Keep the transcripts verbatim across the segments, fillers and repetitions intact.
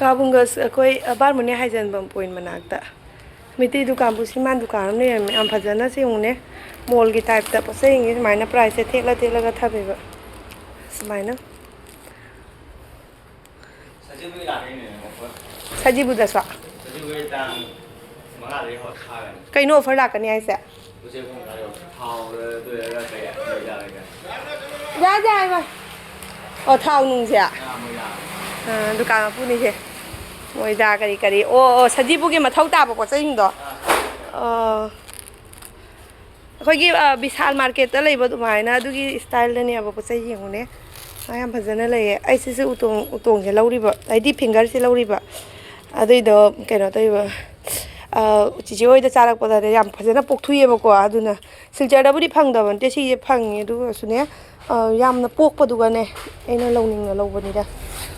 ꯀꯥꯕꯨꯡꯒ ꯑꯩꯈꯣꯏ ꯕꯥꯔꯃꯨꯅꯤ ꯍꯥꯏꯖꯟꯐꯝ ꯄꯣꯏꯟ ꯃꯅꯥꯛꯇ ꯃꯩꯇꯩ ꯗꯨꯀꯥꯟ, ꯄꯨꯁꯤꯃꯥꯟ ꯗꯨꯀꯥꯟ ꯑꯃ ꯂꯩꯔꯝꯃꯦ꯫ ꯌꯥꯝ ꯐꯖꯅ ꯁꯦ ꯌꯦꯡꯉꯨꯅꯦ, ꯃꯣꯜꯒꯤ ꯇꯥꯏꯞꯇ ꯄꯣꯠ ꯆꯩꯁꯤꯡꯁꯦ ꯁꯨꯃꯥꯏꯅ ꯄ꯭ꯔꯥꯏꯁꯁꯦ ꯊꯦꯠꯂ ꯊꯦꯠꯂꯒ ꯊꯝꯃꯦꯕ ꯁꯨꯃꯥꯏꯅ꯫ ꯁꯖꯤꯕꯨꯒꯤ ꯂꯥꯛꯀꯅꯤꯅꯦ offer꯫ ꯁꯖꯤꯕꯨꯗꯁꯨ? ꯁꯖꯤꯕꯨꯒꯤ ꯇꯥꯡ ꯃꯉꯥꯗꯒꯤ ꯍꯧꯔ ꯊꯥꯔꯅꯤ꯫ ꯀꯩꯅꯣ offer ꯂꯥꯛꯀꯅꯤ ꯍꯥꯏꯁꯦ? ꯎꯆꯦꯛ ꯈꯣꯡ ꯊꯥꯔꯛꯑꯣ꯫ ꯊꯥꯎꯔ ꯗꯣꯏꯔ ꯀꯩ ꯃꯣꯏꯗ ꯂꯩꯒꯦ? ꯌꯥꯗꯦ ꯍꯥꯏꯕ꯫ ꯑꯣ, ꯊꯥꯎ ꯅꯨꯡꯁꯦ? ꯑꯥ, ꯃꯣꯏꯗ꯫ ꯑꯥ, ꯗꯨꯀꯥꯟ ꯃꯄꯨꯅꯤꯁꯦ꯫ ꯃꯣꯏꯗ ꯀꯔꯤ ꯀꯔꯤ? ꯑꯣ, ꯑꯣ, ꯁꯖꯤꯕꯨꯒꯤ ꯃꯊꯧ ꯇꯥꯕ ꯄꯣꯠ ꯆꯩꯁꯤꯡꯗꯣ? ꯑꯥ꯫ ꯑꯣ꯫ ꯑꯩꯈꯣꯏꯒꯤ, ꯑ, ꯕꯤꯁꯥꯜ ꯃꯥꯔꯀꯦꯠꯇ ꯂꯩꯕ ꯑꯗꯨꯃꯥꯏꯅ ꯑꯗꯨꯒꯤ ꯏꯁꯇꯥꯏꯜꯗꯅꯦꯕ ꯄꯣꯠ ꯆꯩ ꯌꯦꯡꯉꯨꯅꯦ꯫ ꯑ, ꯌꯥꯝ ꯐꯖꯅ ꯂꯩꯌꯦ꯫ ꯑꯩ ꯁꯤꯁꯦ ꯎꯇꯣꯡ, ꯎꯇꯣꯡꯁꯦ ꯂꯧꯔꯤꯕ, ꯍꯥꯏꯗꯤ ꯐꯤꯡꯒꯔꯁꯦ ꯂꯧꯔꯤꯕ꯫ ꯑꯗꯨꯏꯗꯣ ꯀꯩꯅꯣ ꯇꯧꯔꯤꯕ, ꯑ, ꯆꯤꯆꯦ ꯍꯣꯏꯗ ꯆꯥꯔꯛꯄꯗꯅꯦ ꯌꯥꯝ ꯐꯖꯅ ꯄꯣꯛꯊꯣꯛꯑꯦꯕꯀꯣ꯫ ꯑꯗꯨꯅ ꯁꯤꯜꯆꯔꯗꯕꯨꯗꯤ ꯐꯪꯗꯕ ꯅꯠꯇꯦ, ꯁꯤꯁꯦ ꯐꯪꯉꯦ꯫ ꯑꯗꯨ ꯑꯣꯏꯔꯁꯨꯅꯦ, ꯑ, ꯌꯥꯝꯅ ꯄꯣꯛꯄꯗꯨꯒꯅꯦ ꯑꯩꯅ ꯂꯧꯅꯤꯡꯅ ꯂꯧꯕꯅꯤꯗ꯫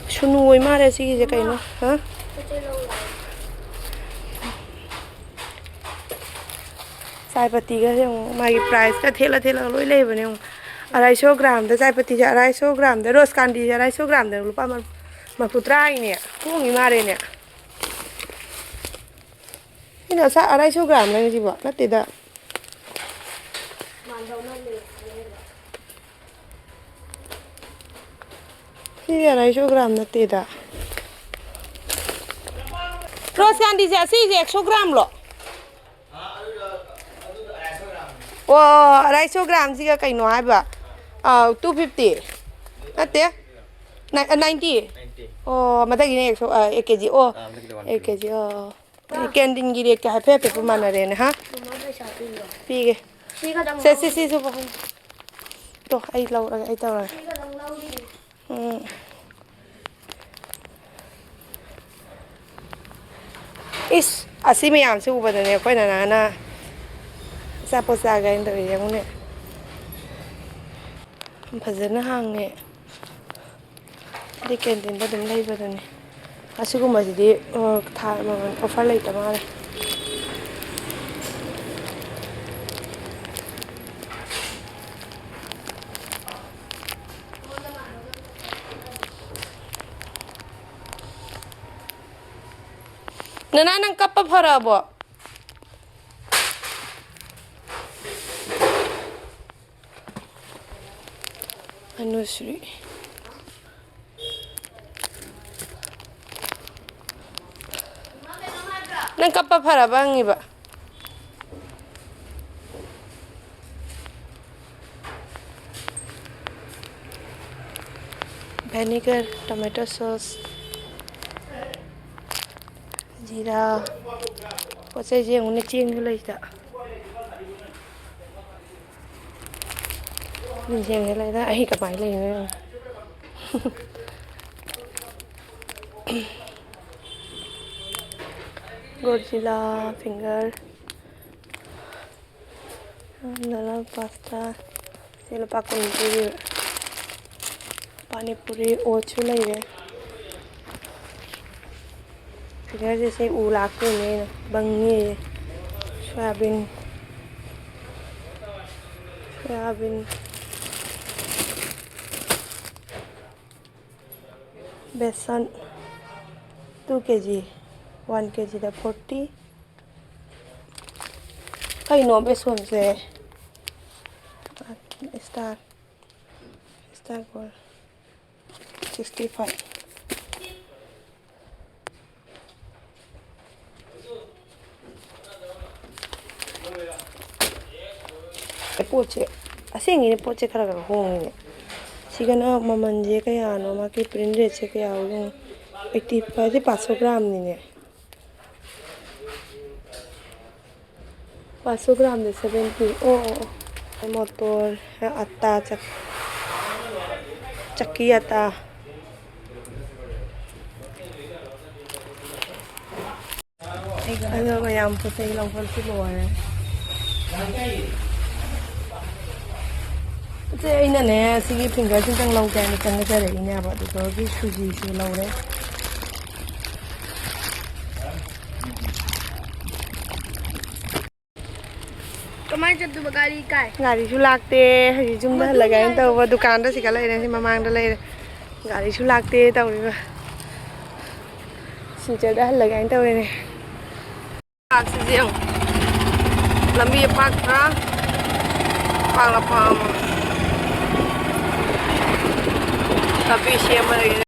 ꯁꯨꯅꯨ ꯑꯣꯏ ꯃꯥꯜꯂꯦ ꯁꯤꯒꯤꯁꯦ ꯀꯩꯅꯣ꯫ ꯍꯥ? ꯆꯥꯏ ꯄꯇꯤꯒꯁꯦ ꯌꯦꯡꯉꯨ, ꯃꯥꯒꯤ ꯄ꯭ꯔꯥꯏꯁꯀ ꯊꯦꯠꯂ ꯊꯦꯠꯂꯒ ꯂꯣꯏ ꯂꯩꯕꯅꯦ ꯌꯦꯡꯉꯨ꯫ ꯑꯔꯥꯏꯁꯣ ꯒ꯭ꯔꯥꯝꯗ ꯆꯥꯏ ꯄꯇꯤꯁꯦ, ꯑꯔꯥꯏꯁꯣ ꯒ꯭ꯔꯥꯝꯗ, ꯔꯣꯁ ꯀꯥꯟꯗꯤꯁꯦ ꯑꯔꯥꯏꯁꯣ ꯒ꯭ꯔꯥꯝꯗ ꯂꯨꯄꯥ ꯃꯔ-, ꯃꯔꯐꯨ ꯇꯔꯥ ꯍꯥꯏꯅꯦ꯫ ꯍꯣꯡꯉꯤ ꯃꯥꯜꯂꯦꯅꯦ꯫ ꯁꯤꯅ ꯑꯁꯥ ꯑꯔꯥꯏꯁꯣ ꯒ꯭ꯔꯥꯝ ꯂꯩ ꯁꯤꯕꯣ? ꯅꯠꯇꯦꯗ꯫ ꯁꯤꯗꯤ ꯑꯔꯥꯏꯁꯣ ꯒ꯭ꯔꯥꯝ ꯅꯠꯇꯦꯗ꯫ ꯔꯣꯁ ꯀꯥꯟꯗꯤꯁꯦ ꯑꯁꯤꯁꯦ ꯑꯦꯛꯁꯣ ꯒ꯭ꯔꯥꯝꯂꯣ? ꯑꯣ, ꯑꯔꯥꯏꯁꯣ ꯒ꯭ꯔꯥꯝꯁꯤꯒ ꯀꯩꯅꯣ ꯍꯥꯏꯕ? ꯑꯥ, two fifty꯫ ꯅꯠꯇꯦ꯫ ꯅꯥꯏ-, ninety꯫ ꯑꯣ, ꯃꯊꯛꯀꯤꯅꯦ ꯑꯦꯛꯁꯣ, ꯑꯥ, eight K G꯫ ꯑꯣ, eight K G꯫ ꯑꯣ꯫ ꯀꯦꯟꯇꯤꯟꯒꯤ ꯔꯦꯠꯀ ꯍꯥꯏꯐꯦꯠ ꯍꯥꯏꯐꯦꯠꯄꯨ ꯃꯥꯟꯅꯔꯦꯅꯦ, ꯍꯥ? ꯃꯃꯥ ꯄꯩꯁꯥ ꯄꯤꯔꯣ꯫ ꯄꯤꯒꯦ꯫ ꯁꯤ ꯈꯛꯇꯪ ꯁꯦ, ꯁꯤ, ꯂꯧꯔꯤ꯫ ꯁꯤꯁꯨ ꯄꯨꯈꯨꯝ-, ꯇꯣ, ꯑꯩ ꯂꯧꯔꯒꯦ, ꯑꯩ ꯇꯧꯔꯒꯦ꯫ ꯁꯤ ꯈꯛꯇꯪ ꯂꯧꯔꯤ꯫ ꯎꯝ꯫ ꯏꯁ, ꯑꯁꯤ ꯃꯌꯥꯝꯁꯤ ꯎꯕꯗꯅꯦ ꯑꯩꯈꯣꯏ ꯅꯅꯥꯅ ꯑꯆꯥꯄꯣꯠ ꯆꯥꯒꯦ ꯍꯥꯏꯅ ꯇꯧꯔꯤꯁꯦ, ꯌꯦꯡꯉꯨꯅꯦ꯫ ꯐꯖꯅ ꯍꯥꯡꯉꯦ꯫ ꯑꯗꯩ ꯀꯦꯟꯇꯤꯟꯗ ꯑꯗꯨꯝ ꯂꯩꯕꯗꯨꯅꯤ꯫ ꯑꯁꯤꯒꯨꯝꯕꯁꯤꯗꯤ, ꯑ, ꯊꯥ ꯑꯃꯃꯝ offer ꯂꯩꯇ ꯃꯥꯜꯂꯦ꯫ ꯅꯅꯥ, ꯅꯪ ꯀꯞꯄ ꯐꯔꯛꯑꯕꯣ? ꯑꯅꯨꯁ꯭ꯔꯤ꯫ ꯅꯪ ꯀꯞꯄ ꯐꯔꯕ ꯍꯪꯉꯤꯕ? Vinegar, tomato sauce, ꯖꯤꯔꯥ, ꯄꯣꯠ ꯆꯩꯁꯦ ꯌꯦꯡꯉꯨꯅꯦ, ꯆꯦꯡꯁꯨ ꯂꯩꯁꯤꯗ꯫ ꯌꯦꯡꯁꯦ ꯂꯩꯗ, ꯑꯩ ꯀꯃꯥꯏꯅ ꯂꯩꯔꯤꯅꯣ ꯌꯦꯡꯉꯣ꯫ Godzilla finger, noodle pasta, ꯁꯤ ꯂꯨꯄꯥ ꯀꯨꯟ ꯄꯤꯔꯤꯕ꯫ ꯄꯥꯅꯤꯄꯨꯔꯤ, ꯑꯣꯠꯁꯨ ꯂꯩꯔꯦ꯫ Fingerꯁꯦ ꯁꯤ ꯎ ꯂꯥꯛꯇꯣꯏꯅꯦ ꯑꯩꯅ ꯕꯪꯉꯦꯌꯦ꯫ Soybean, soybean. Besan two K G, one K Gꯗ forty꯫ ꯀꯩꯅꯣ ꯕꯦꯁꯣꯟꯁꯦ? Star, Star Gold, sixty five꯫ ꯄꯣꯠꯁꯦ, ꯑꯁꯦꯡꯒꯤꯅꯦ, ꯄꯣꯠꯁꯦ ꯈꯔ ꯈꯔ ꯍꯣꯡꯉꯤꯅꯦ꯫ ꯁꯤꯒꯅ ꯃꯃꯜꯁꯦ ꯀꯌꯥꯅꯣ, ꯃꯥꯒꯤ print rateꯁꯦ ꯀꯌꯥ ꯑꯣꯏꯗꯣꯏꯅꯣ? Eighty five ꯁꯦ ꯄꯥꯁꯣ ꯒ꯭ꯔꯥꯝꯅꯤꯅꯦ꯫ ꯄꯥꯁꯣ ꯒ꯭ꯔꯥꯝꯗ seventy꯫ ꯑꯣ, ꯑꯣ, ꯑꯣ꯫ ꯃꯣꯇꯣꯔ, ꯑꯇꯥ, ꯆꯛ-, ꯆꯛꯀꯤ ꯑꯇꯥ꯫ ꯑꯗꯣ ꯃꯌꯥꯝ ꯄꯣꯠ ꯆꯩ ꯂꯧꯕꯁꯨ ꯂꯣꯏꯔꯦ꯫ ꯏꯆꯦ, ꯑꯩꯅꯅꯦ, ꯁꯤꯒꯤ fingerꯁꯤꯇꯪ ꯂꯧꯒꯦ ꯍꯥꯏꯅ ꯆꯪꯖꯔꯛꯏꯅꯦꯕ, ꯑꯗꯨꯗꯒꯤ ꯁꯨꯖꯤꯁꯨ ꯂꯧꯔꯦ꯫ ꯀꯃꯥꯏꯅ ꯆꯠꯇꯣꯏꯕ? ꯒꯥꯔꯤ ꯀꯥꯏ? ꯒꯥꯔꯤꯁꯨ ꯂꯥꯛꯇꯦ꯫ ꯍꯧꯖꯤꯛ ꯌꯨꯝꯗ ꯍꯜꯂꯒꯦ ꯍꯥꯏꯅ ꯇꯧꯕ꯫ ꯗꯨꯀꯥꯟꯗ ꯁꯤꯗ ꯂꯩꯔꯦ, ꯁꯤ ꯃꯃꯥꯡꯗ ꯂꯩꯔꯦ꯫ ꯒꯥꯔꯤꯁꯨ ꯂꯥꯛꯇꯦ ꯇꯧꯔꯤꯕ꯫ ꯁꯤꯜꯆꯔꯗ ꯍꯜꯂꯒꯦ ꯍꯥꯏꯅ ꯇꯧꯔꯦꯅꯦ꯫ ꯄꯥꯛꯁꯤꯁꯨ ꯌꯦꯡꯉꯨ꯫ ꯂꯝꯕꯤ ꯄꯥꯛꯇ꯭ꯔꯥ? ꯄꯥꯛꯂ ꯄꯥꯛꯂ꯫ ꯂꯝꯕꯤ ꯁꯦꯝꯃ ꯂꯩꯔꯦ꯫